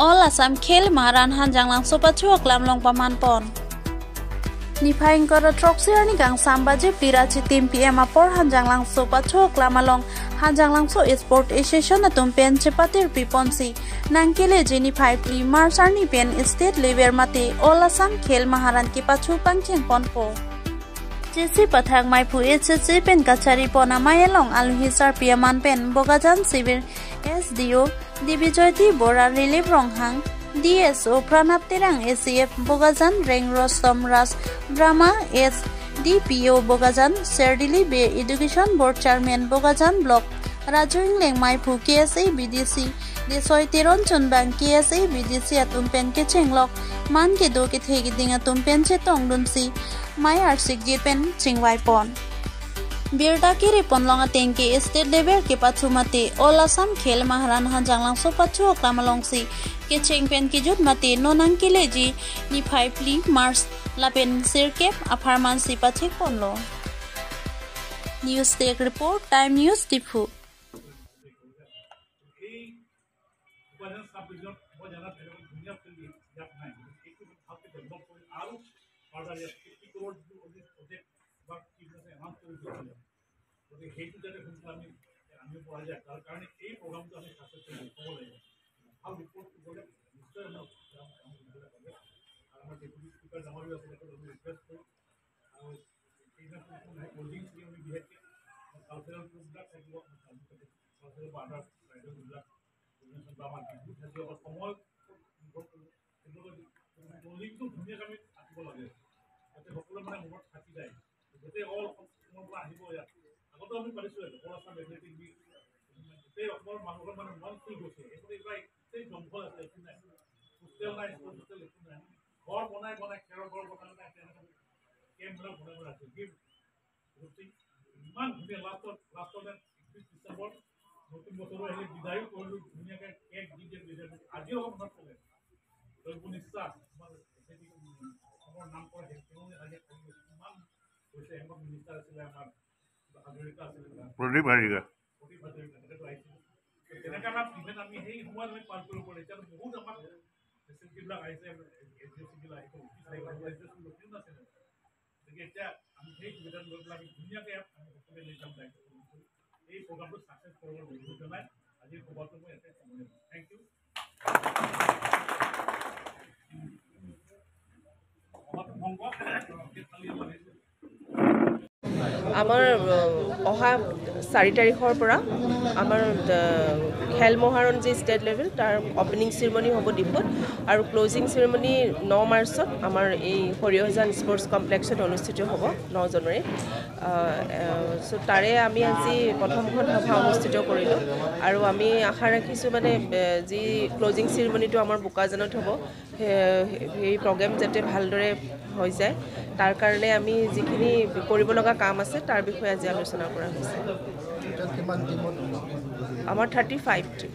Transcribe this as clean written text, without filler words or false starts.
All Assam Khel Maharan hanjanglang sopachu aklam long paman pon. Nifaing koro troksirani gang sambaje pirachi 3 PM apor hanjanglang sopachu aklamalong hanjanglang so sport association atum pen chepatir piponsi nangkele jeni 5 pli March arni pen state level mate All Assam Khel Maharan ki pachu pangcheng ponpo. Jesi pathak maipu HSC pen kachari pona mayalong aluhisar piaman pen Bokajan Sibir SDO Dibijyoti Bora Relief Ronghang DSO Pranab Terang ACF Bokajan Reng Rostom Raj Brahma S DPO Bokajan Serdili Be Education Board Chairman Bokajan Block Raju Ingleng Maipu KSA BDC Desoi Teron Chunbang KSA BDC atum pen ke chenglok man ke do ke thegi ding atum pen che tongdunsi mai arsik pen chingwai pon. Birda ki ripon longa tengke state level ke pachu mate All Assam Khel Maharan hanjanglang so pachu aklamalongsi ke chengpen ki jut mate nonang kileji ni 5 pli March lapen sirkep apharman si pachik ponlo. News Tech Report, Time News Diphu. সেইটো যাতে সোনকালে আমি আনিব পৰা যায় তাৰ কাৰণে এই প্ৰগ্ৰামটো আমি ছাকচেছফুল হ'ব লাগিব। ভাল ৰিপৰ্টটো গ'লে নিশ্চয় আমাৰ আৰু আমাৰ ডেপুটি স্পীকাৰ ডাঙৰীও আছে, তেখেতক আমি ৰিকুৱেষ্ট কৰোঁ। আৰু সেইদিনাখন ক্লজিং চেৰিমনি বিশেষকৈ কালচাৰেল গ্ৰুপবিলাক থাকিব, কালচাৰেল বা আদাৰ ৰাইজৰ যিবিলাক বা আমাৰ বিহু থাকিব, সময় নিৰ্ভৰ কৰিব। ক্লজিংটো ধুনীয়াকৈ আমি পাতিব লাগে যাতে সকলোৱে মানে মনত থাকি যায়, গোটেই অল অসমৰ পৰা আহিব। ইয়াত আগতেও আমি পাতিছোঁ অল আছাম এথলেটিক উইক, গোটেই অসমৰ মানুহৰ মানে মন চুই গৈছে। এইবোৰ এইবাৰ গোটেই জংঘল আছে, একো নাই, হোষ্টেল নাই, স্কুল হোষ্টেল একো নাই, ঘৰ বনাই বনাই খেৰৰ ঘৰ বনাই বনাই তেনেকৈ কেম্পবিলাক বনাই বনাই আছে। ইমান ধুনীয়া লাষ্টত 31 ডিচেম্বৰ নতুন বছৰো আহিলে, বিদায়ো কৰিলোঁ ধুনীয়াকৈ কেক দি দিয়ে বিদায়। আজিও অলপ মনত পৰে জৈৱ নিশ্চা আমাৰ অসমৰ নাম কৰা তেওঁ আজি থাকি গৈছে। ইমান হৈছে, এমত মিনিষ্টাৰ আছিলে আমাৰ হাজৰিকা আছিলে, প্ৰদীপ হাজৰিকা, প্ৰদীপ হাজৰিকা তেখেতো আহিছিলে। তেনেকৈ আমাৰ ইভেণ্ট আমি সেই সময়ত আমি পাৰ কৰিব পাৰোঁ। এতিয়া বহুত আমাৰ ফেচিলিটিবিলাক আহিছে, এছ ডি চিবিলাক আহিছে, অফিচ আহিব, নাছিলে। গতিকে এতিয়া আমি সেই সুবিধাটো লৈ পেলাই আমি ধুনীয়াকৈ ইয়াত আমি সকলোৱে লৈ যাম দায়িত্ব পালন কৰি এই প্ৰগ্ৰামটো ছাকচেছ কৰিবলৈ অনুৰোধ জনাই আজিৰ সভাটো মই ইয়াতে সামৰণি। Thank you. সভাটো ভংগ আমাৰ অহা 4 তাৰিখৰ পৰা আমাৰ খেল মহাৰণ যি ষ্টেট লেভেল তাৰ অ'পেনিং চেৰিমনি হ'ব ডিফুত আৰু ক্লজিং চেৰিমনি 9 মাৰ্চত আমাৰ এই সৰিয়হজান স্পৰ্টছ কমপ্লেক্সত অনুষ্ঠিত হ'ব 9 জানুৱাৰীত। চ' তাৰে আমি আজি প্ৰথমখন সভা অনুষ্ঠিত কৰিলোঁ আৰু আমি আশা ৰাখিছোঁ মানে যি ক্লজিং চেৰিমনিটো আমাৰ বোকাজানত হ'ব সেই প্ৰগ্ৰেম যাতে ভালদৰে হৈ যায় তাৰ কাৰণে আমি যিখিনি কৰিব লগা কাম আছে তাৰ বিষয়ে আজি আলোচনা কৰা হৈছে। আমাৰ 35 টিম।